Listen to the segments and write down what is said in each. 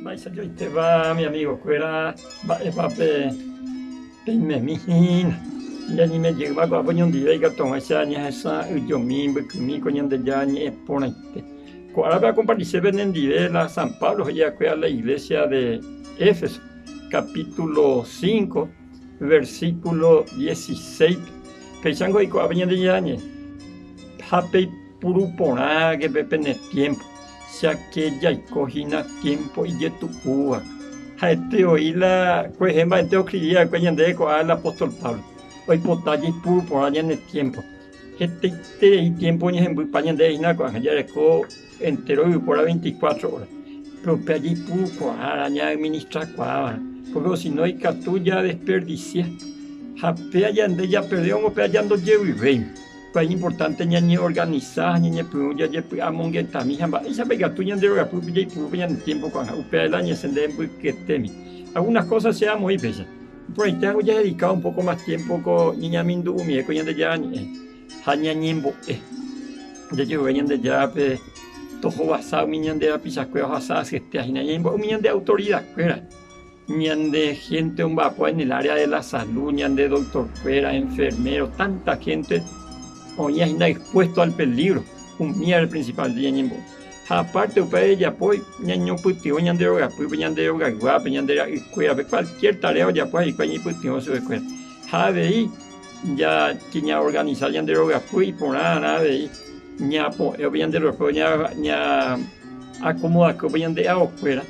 Mba'eichajoitépa mi amigo-kuéra mba'épa pe peimemi hína. Ñañeime jeýma ko'ápe oñondive ikatu hag̃uáicha ñahesa'ỹijomi mbykymi ko Ñandejára ñe'ẽ porãite. Ko árape akompartise penendive la San Pablo he'i va'ekue a la iglesia de Éfeso, capítulo 5, versículo 16-pe. Péichango he'i ko'ápe Ñandejára ñe'ẽ, Ha peipuru porãke pe pene tiémpo, cháke jaiko hína tiémpo ijetu'úva. Ha'ete voi la kuehe mba'ete oskrivi va'ekue ñandéve ko'ág̃a el apóstol Pablo, oipota jaipuru porã ñane tiémpo. Hetaiterei tiémpo oñehembypa ñandéve hína ko'ág̃a jareko entéro yvypóra veinticuatro óra. Péro upéva jaipurukuaára, ñaadministrakuaava'erã, pórke osino ikatu jadesperdisia ha péa ñande japerdévo péa jandojevyvéima. Upéva iñimportánte ñañeorganisa ha ñañepyrũ jajepy'amongetami ha mba'éichapa ikatu ñande rogapýpe jaipuru pe ñane tiémpo ko'ág̃a. Upéva la ñasẽnde mbykyetemi. Algunas kósa che amoĩ péicha. Iporãite hag̃ua jahedika un poko mas tiémpo ko ñañamindu'umie ko Ñandejára Ñe'ẽ ha ñañembo'e. Jajerovia Ñandejárape tohovasa umi ñande rapichakuéra ohasa asyetéva hína. Ñañembo'e umi ñande autoridakuéra, ñande hénte omba'apóva en el área de la salud, ñande doktorkuéra, enferméro, tánta hénte oĩva hína expuesto al peligro, umívare principalmente ñañembo'e. Ha aparte upéva jajapo ñañopytyvõ ñande rogapýpe, ñande rogayguápe, ñande ra'ykuérape, cualquier tarea ojapóva hikuái ñaipytyvõ chupekuéra. Ha avei ñaorganisa ñande rogapy iporãrã avei ñapo'ẽ upe ñande rogapy ñaakomodakue upe ñande aokuéra,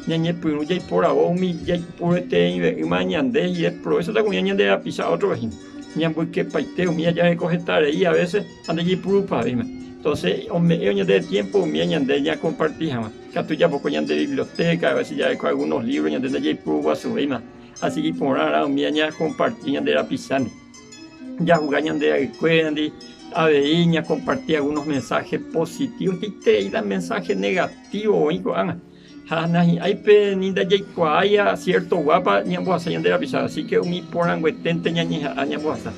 ñañepyrũ jaiporavo umi jaipuruetereive'ỹma ñande ideprovéchota kuri ñande rapicha ótrope hína. Ñamboykepaite umi jareko heta rei a veces ha ndajaipurupavýma. Entonces ome'ẽ ñandéve tiempo umi ñande ñakomparti hag̃ua. Ikatu japoko ñande biblioteca, a veces jareko algunos libros ñande ndajaipuruguasuvéima. Así que iporãrã umi ñakomparti ñande rapichándi. Jahuga ñande ra'ykuérandi, avei ñakomparti algunos mensajes positivos, hetaiterei la mensaje negativo oĩ ko'ág̃a. Ha nahi'ãipe ni ndajaikuaái cierto guápa ñambohasa ñande rapicha, así que umi porãngueténte ñañeha'ã ñambohasa.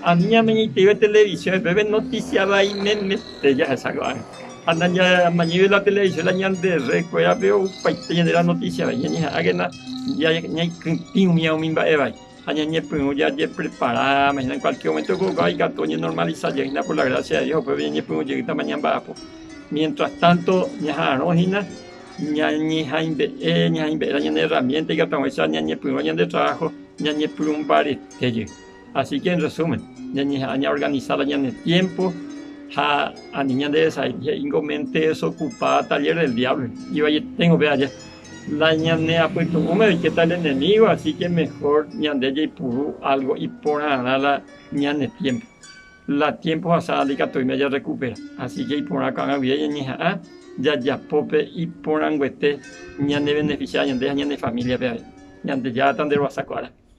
Ani ñameñeiteive televisión upépe noticia vai memete jahecha ko'ág̃a. Ha nañamañéive la televisión la ñande red kuérape oupaite ñande la noticia vai. Ñañeha'ãkena ñaikytĩ umíva umi mba'e vai ha ñañepyrũ jajepreparáma hína en cualquier momento ko kóva ikatu oñenormalisa jey hína por la gracia de Dios upépe ñañepyrũ jeýtama ñamba'apo. Mientras tanto ñaha'arõ hína ñañeha'imbe'e, ñaha'imbe'éta ñane herramienta ikatu hag̃uáicha ñañepyrũ ñande trabajo ñañepyrũ mbarete jey. Así que en resumen, ñañeha'ã ñaorganisa la ñane tiempo ha ani ñandedesai he'íngo mente desocupada taller del diablo ivaieténgo pe aja. La ñane apytu'ũme oikéta el enemigo, así que mejor ñande jaipuru algo iporãrã la ñane tiempo. La tiempo ohasa ndaikatuvéima jarrekupera, así que iporã ko'ág̃a guive ñañeha'ã jajapo pe iporãnguete ñanevenefisia ñande ha ñane familia-pe avei. Ñandejára tanderoasa ko ára.